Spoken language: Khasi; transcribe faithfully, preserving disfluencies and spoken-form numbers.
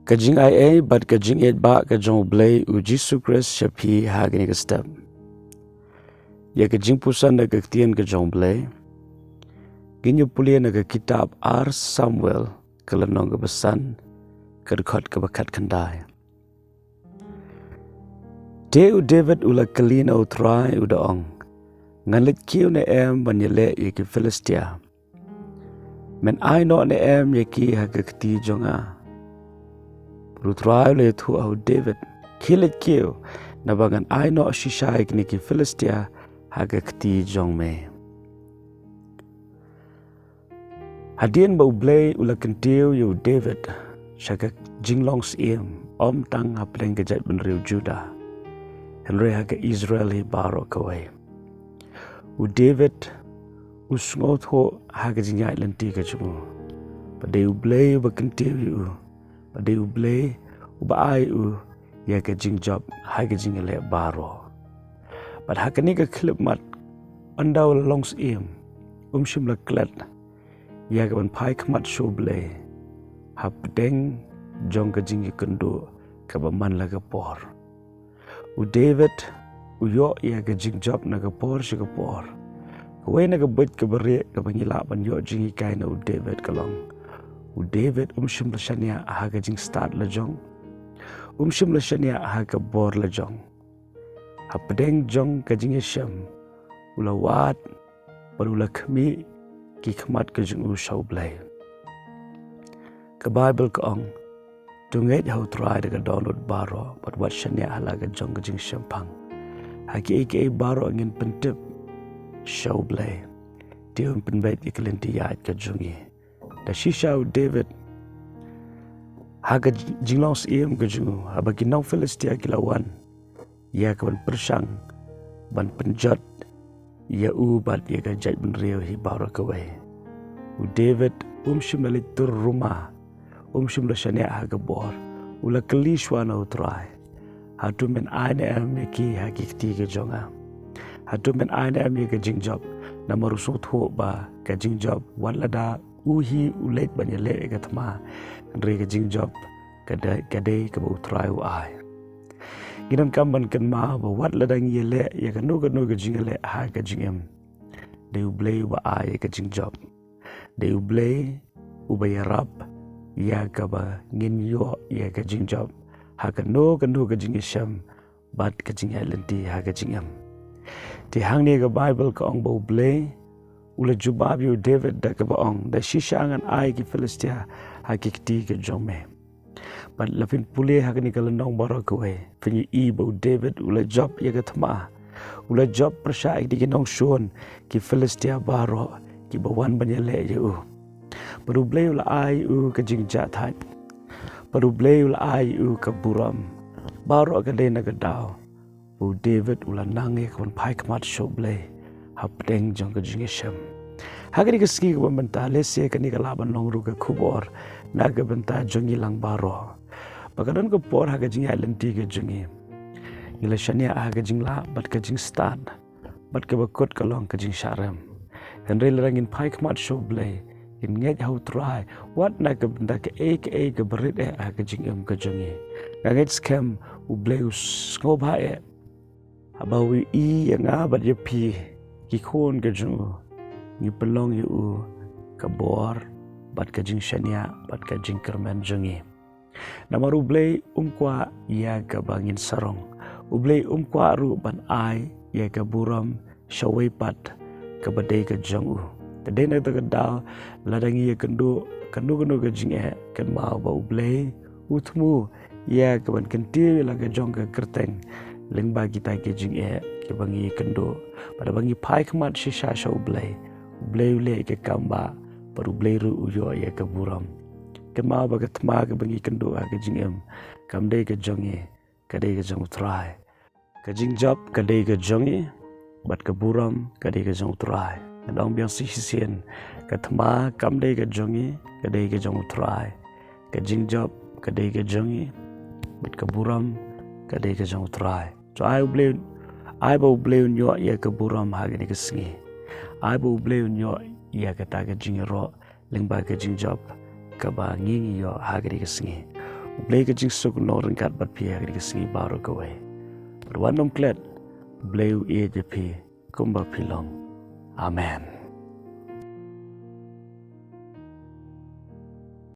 Ka jingaiei bad ka jingïeit ba ka jong U Blei U Jisu Khrist sha phi ha kane ka step. Ïa ka jingpuson da ka ktien ka jong U Blei ngin ïa pule na ka kitab ar Samuel, ka lynnong kaba san, ka dkhot kaba khatkhyndai. Te u David u la kylli na U Trai, u da ong, ngan leit kiew ne em ban ïaleh ïa ki Philistia? Men ai noh ne em ïa ki ha ka kti jong nga? Bad U Trai u la ïathuh ha u David, khie leit kiew, naba ngan ai noh shisha ïa kine ki Philistia ha ka kti jong me. Hadien ba U Blei u la kyntiew ïa u David sha ka jinglong syiem, ym tang hapdeng ka jaitbynriew Juda, hynrei ha ka Israel hi baroh kawei, u David u sngewthuh ha ka jingïaid lynti ka jong u ba dei U Blei uba kyntiew ïa u, ba dei U Blei uba ai u ïa ka jingjop ha ka jingïaleh baroh. Bad ha kane ka khyllipmat, ynda u la long syiem, um shym la klet ïa ka ban phai khmat sha U Blei hapdeng jong ka jingïakynduh kaba man la ka por. U David u ïoh ïa ka jingjop na ka por sha ka por. Kawei na ka bit kaba rieh kaba ngi lah ban ïoh jinghikai na u David ka long, u David um shym la shaniah ha ka jingstad la jong, um shym la shaniah ha ka bor la jong. Hapdeng jong ka jingïashem, u la wad bad u la khmih ki khmat ka jong u sha U Blei. Ka Baibl ka ong, to ngeit ha U Trai da ka dohnud baroh bad wat shaniah ha la ka jong ka jingshemphang. Ha kiei kiei baroh ngin pyntip sha U Blei, te un pynbeit ïa ka lynti ïaid ka jong ngi. Da shisha u David, ha ka jinglong syiem ka jong u, haba ki nong Philistia ki la wan ïa ka ban pyrshang ban pynjot ïa u bad ïa ka jaitbynriew hi baroh kawei, u David um shym la leit tur ruma, um shym la shaniah ha ka bor. U la kylli shuwa na U Trai, hato men ai ne em ïa ki ha ki kti ka jong nga? Hato men ai ne em ïa ka jingjop? Namar u sngewthuh ba ka jingjop, wat lada u hi u leit ban ïaleh ïa ka thma, hynrei ka jingjop ka dei, ka dei kaba U Trai u ai. Ngi donkam ban kynmaw ba wat lada ngi ïaleh ïa kano kano ka jingïaleh ha ka jingim, dei U Blei uba ai ïa ka jingjop. Dei U Blei uba ïarap ïa kaba ngin ïoh ïa ka jingjop ha kano kano ka jingïashem bad ka jingïaid lynti ha ka jingim. Te hangne ka Baibl ka ong ba U Blei u la jubab ïa u David da kaba ong, da shisha ngan ai ki Philistia ha ki kti ka jong me. Bad la phin pule ha kane ka lynnong baroh kawei, phin ïohi ba u David u la jop ïa ka thma, u la jop pyrshah ïa ki nongshun ki Philistia baroh kiba wan ban ïaleh ïa u. Bad U Blei u la ai ïa u ka jingjahthait. Bad U Blei u la ai ïa u ka burom. Baroh ka dei na ka daw ba u David u la nang ïa ka ban phai khmat sha U Blei hapdeng jong ka jingïashem. Ha kane ka sngi kaba mynta, lehse kane ka lah ban long ruh ka khubor na ka bynta jong ngi lang baroh, ba ka don ka por ha ka jingïaid lynti ka jong ngi, ngi la shaniah ha ka jinglah bad ka jingstad, bad kaba kut ka long ka jingshah rem. Hynrei lada ngin phai khmat sha U Blei, ngin ngeit ha U Trai wat na ka bynta kaei kaei kaba rit eh ha ka jingim ka jong ngi, nga ngeit skhem U Blei u sngewbha eh haba u ïohi ïa nga bad ïa phi, ki khun ka jong u, ngi pynlong ïa u ka bor bad ka jingshaniah bad ka jingkyrmen jong ngi. Namar U Blei um kwah ïa kaba ngin sarong. U Blei um kwah ruh ban ai ïa ka burom sha uwei pat kaba dei ka jong u. Te dei na kata ka daw, lada ngi ïakynduh kano kano ka jingeh, kynmaw ba U Blei u thmu ïa ka ban kyntiew ïa la ka jong ka kyrteng lyngba kita ki jingeh kiba ngi ïakynduh. Bad haba ngi phai khmat shisha sha U Blei, U Blei u leh ïa ka kam ba, bad U Blei ruh u ïoh ïa ka burom. Kynmaw ba ka thma kaba ngi kynduh ha ka jingim kam dei ka jong ngi, ka dei ka jong U Trai. Ka jingjop ka dei ka jong ngi, bad ka burom ka dei ka jong U Trai. Ngan ong biang sa shisien, ka thma kam dei ka jong ngi, ka dei ka jong U Trai. Ka jingjop ka dei ka jong ngi, bad ka burom ka dei ka jong U Trai. To ai U Blei, ai ba U Blei un ïoh ïa ka burom ha kane ka sngi. Ai ba U Blei un ïoh ïa kata ka jingïaroh lyngba ka jingjop kaba ngi ngi ïoh ha kane ka sngi. U Blei ka jingsuk un long ryngkat bad phi ha kane ka sngi baroh kawei. Bad wat nym klet, U Blei u ïeit ïa phi kumba phi long. Amen.